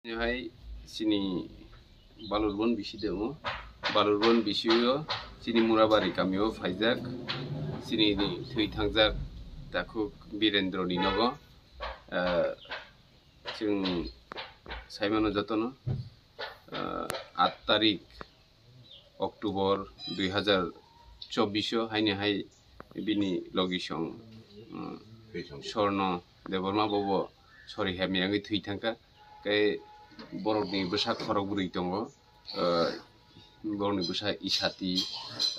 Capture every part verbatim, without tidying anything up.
Hai chini Balurbon bisi de o. Balurbon bisi o chini Murabari kami o phaijak. Chini ni thwi thangjak takhuk Birendro ni nogo. Ah, chwng saimano jotono, ah, aat tarik October dui hazar chobbish o haini hai bini logi song, um, Sorno Debbarma bobo sori hemyangwi thwi thangkha. Khe borokni bwsa khorok bwrwi tongo, uh, borokni bwsa Isati,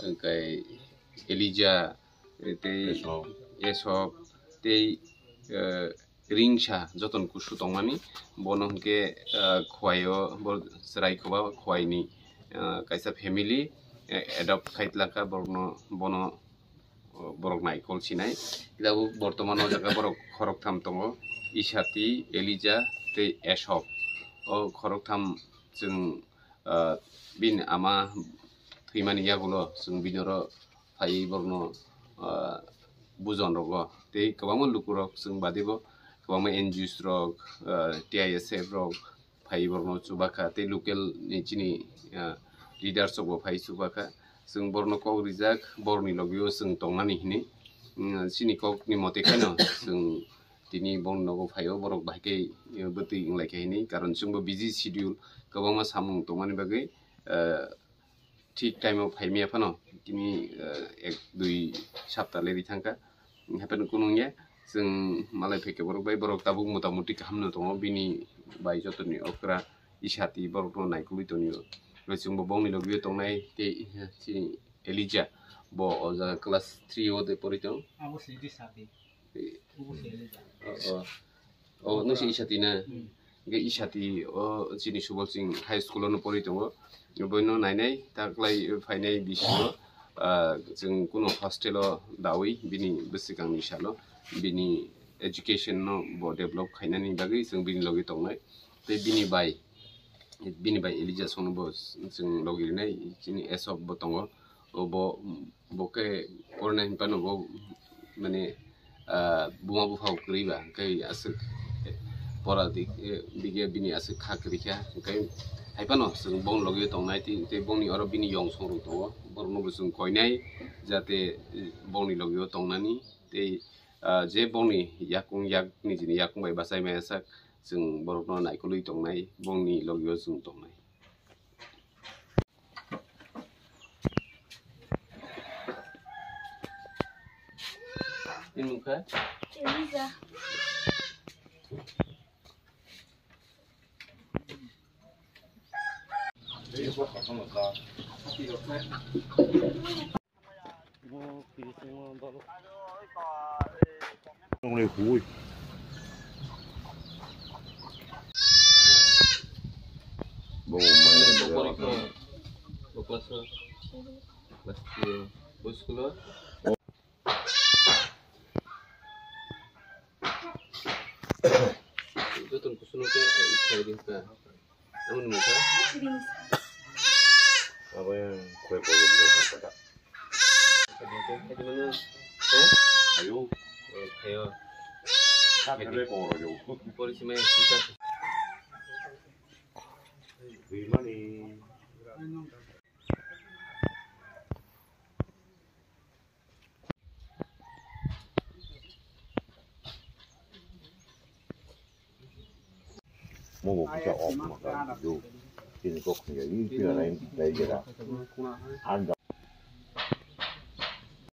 hwnkhe Elija, tei Esop. Esop, tei, uh, Ringsa joton kusu tongmani, bono hwnkhe, ah, Khowai o bo chwrai khoba Khowai ni, ah, kaisa family, eh, adopt khai tlaka borokno, bono, oh, borok naikol sinai. Tabuk bortoman o jaga borok khoroktham tongo, Isati, Elija tei Esop. O khoroktham chwng, ah, bini ama thwimani yagulo chwng bini oro phaiwi borokno, ah, bujon rogo tei kwbangma lukurok chwng badibo kwbangma N G Os rok, ah, T I S F rok phaiwi borokno chubakha tei local ni chini, ah, leaders rokbo phaiwi chubakha. Chwng borokno kok rijak, borokni logio chwng tongnani hinwi, mm, chini kokni mote kheno chwng tini borokni nogo phaio, borok bahai khe, eh, bwtwi wnglaikha hinwi, karon chwngbo busy schedule kwbangma samung tongmani bagwi, ah, thik time o phaimaya phano tini, eh, ek dui sapta leri thangkha. Hapheno kunu wngya, chwng malai phaikhe borok bai borok tabuk motamuti kaham no tongo, bini bai jotoni okra Isati borokno naikolwi tonio. Chwngbo bongni logio tongnai tei, eh, chini Elija bo o jaga class three o de pori tong. Abo si Isati. Eh, Abo si Elija. O, o. O, nung si Isati na? Hmm. Hingke Isati o chini Subolsing High School o no pori tongo. Boino nainai ta klai phainai bisingo, ah, chwng kuno hostel o dawi bini bwswkangni salo bini education no bo develop khainani bagwi chwng bini logi tongnai. Tei bini bai, bini bai Elija Songno bo chwng logi rinai, chini Esop bo tongo. O bo, bo khe porna hinphano bo, mane, ah, buma buphao kwrwi ba, hwnkhe aswk pora di-, eh, dige bini aswk kha kwrwi kha, hwnkhe haiphano chwng bongni logio tongnai, tei, tei bongni oro bini yong song rok tongo, borokno bo chwng koinai, jate, eh, bongni logio tongnani, tei, ah, je bongni yakung yak, nijini yakung bai bachai maya sak, chwng borokno naikolwi tongnai, bongni logio chwng tongnai. Ini mukha? Elija. Nongle hui. Bo mai. Bo class o? Class three o. Bo school o? Joto ni kusuno khe ai khlai ring kha. Aboni mungkha? Abo yang kue polo bisa kata. Khaidi mano, eh? Ayo. Eh, khayo. Khaidi polo yo. Pori simai kita. Bimani. Mo bo kisa ok ma ka do. Tini kok kya yi kya rai rai jera. An